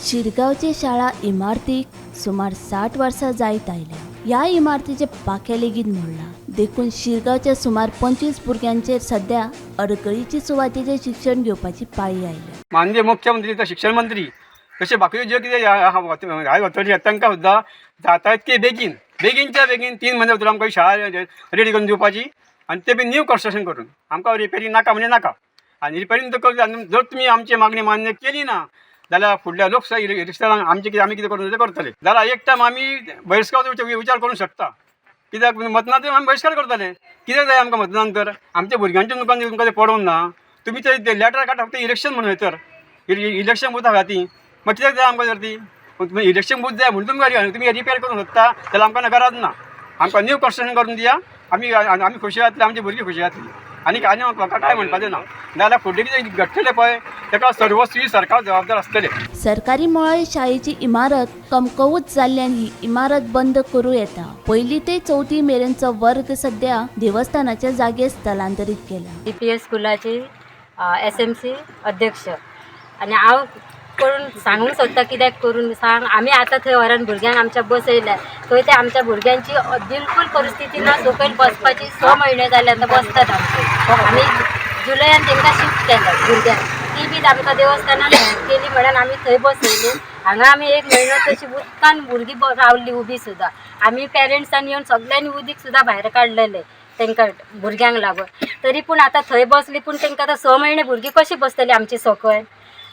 शिरगांवची शाळा इमारतीक सुमार 60 वर्सां जायत आयल्या. ह्या इमारतीचे पाखें लेगीत मोडलां. देखून शिरगांवच्या सुमार 25 भुरग्यांचेर सध्या अडकळीची सुवातेचेर शिक्षण घेवपाची पाळी आयल्या. माननीय मुख्यमंत्री तर शिक्षण मंत्री तशें बाकीचे जे कितें हाय ऑथॉरिटी आसा, तांकां सुद्दां जाता तितके बेगीन, बेगीनच्या बेगीन 3 म्हयन्या भितर आमकां ही शाळा रेडी करून दिवपाची आनी ते बी न्यू कन्स्ट्रक्शन करून. आमकां रिपेरींग नाका म्हणजे नाका. आनी रिपेरींग जर करून आनी जर तुमी आमची मागणी मान्य केली ना जाल्यार फुडल्या लोकशाही इलेक्शनाक आमचें कितें, आमी कितें करूं तें करतले. जाल्यार एक टायम आमी बहिश्कार विचार करूंक शकता, कित्याक मतदान तर आमी बहिश्कार करतले. कित्याक जाय आमकां मतदान तर? आमच्या भुरग्यांच्या तुमकां तुमकां तें पडोवन ना. तुमी ते लेटर काडटा फक्त इलेक्शन म्हणून. तर इलेक्शन बूथ आसा ती, मागीर कित्याक जाय आमकां? जर ती तुमी इलेक्शन बूथ जाय म्हणून तुमकां तुमी रिपेर करूंक सोदता जाल्यार आमकां ना गरज ना. आमकां न्यू कन्स्ट्रक्शन करून दिया. आमी आमी खोशी जातली, आमची भुरगीं खोशी जातली. आनी आनी म्हाका कांय म्हणपाचें ना. नाजाल्यार फुडलें कितें घडटलें पळय, ताका सर्वस्वी सरकार जबाबदार आसतलें. सरकारी मुळावी शाळेची इमारत कमकुवत जाल्ल्यान ही इमारत बंद करूं येता. पयली ते चवथी मेरेनचो वर्ग सध्या देवस्थानाच्या जागेर स्थलांतरीत केला. डी पी एस स्कुलाची एस एम सी अध्यक्ष आनी हांव करून सांगूंक सोदता, कित्याक करून सांग, आमी आतां थंय व्हरोन भुरग्यांक आमच्या बसयल्या. थंय ते आमच्या भुरग्यांची बिलकूल परिस्थिती ना सकयल बसपाची. 6 म्हयने जाले आतां बसतात आमचे. आमी जुलयान तांकां शिफ्ट केल्या भुरग्यांक. ती बी आमकां देवस्थानान हेल्प केली म्हणून आमी थंय बसयली. हांगा आमी एक म्हयनो तशी उदकान भुरगीं रावली उबी सुद्दां. आमी पेरंट्सान येवन सगल्यांनी उदीक सुद्दां भायर काडलेलें तांकां भुरग्यांक लागून. तरी पूण आतां थंय बसली, पूण तांकां आतां 6 म्हयने भुरगीं कशीं बसतलीं आमची सकयल?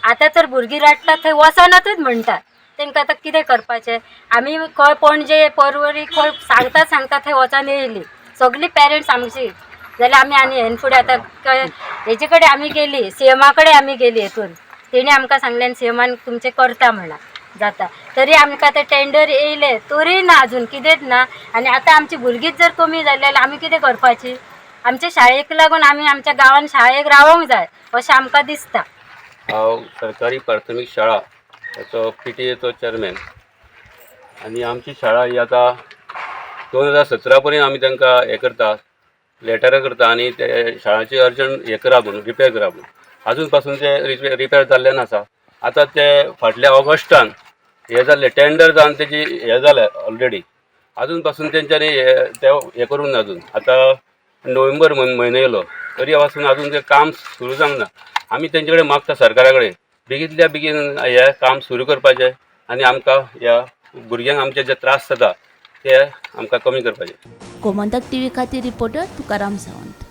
आतां तर भुरगीं रडटात, थंय वचनातच म्हणटात. तांकां आतां कितें करपाचें आमी? खंय पणजे, परवरी, खंय सांगता सांगता थंय वचोन येयली सगळीं पेरंट्स आमची. जाल्यार आमी आनी हेन फुडें आतां हेजे कडेन आमी गेली, सीएमा कडेन आमी गेली. हेतून तेणी आमकां सांगलें आनी सीएमान तुमचें करता म्हणा जाता. तरी आमकां आतां टेंडर येयले तरी ना, अजून कितेंच ना. आनी आतां आमची भुरगींच जर कमी जाली जाल्यार आमी कितें करपाची? आमच्या शाळेक लागून आमी आमच्या गांवान शाळेक रावोंक जाय अशें आमकां दिसता. हांव सरकारी प्राथमीक शाळा हेचो पीटीएचो चॅरमॅन आनी आमची शाळा ही आतां 2017 पर्यंत आमी तांकां हें करता, लेटरां करता आनी ते शाळाची अर्जंट हें करा म्हणून, रिपेर करा म्हणून. आजून पासून ते रिपेर जाल्लें नासा. आतां ते फाटल्या ऑगस्टान हें जाल्लें, टेंडर जावन तेजी हें जालें ऑलरेडी. आजून पासून तेंच्यांनी हे ते हें करूंक ना अजून. आतां नोव्हेंबर म्हयनो येयलो, तरी पासून अजून तें काम सुरू जावंक ना. आमी तेंचे कडेन मागता, सरकारा कडेन बेगींतल्या बेगीन हें काम सुरू करपाचें आनी आमकां ह्या भुरग्यांक आमचे जे त्रास जाता ते आमकां कमी करपाचे. गोमंतक टीव्ही खातीर रिपोर्टर तुकाराम सावंत.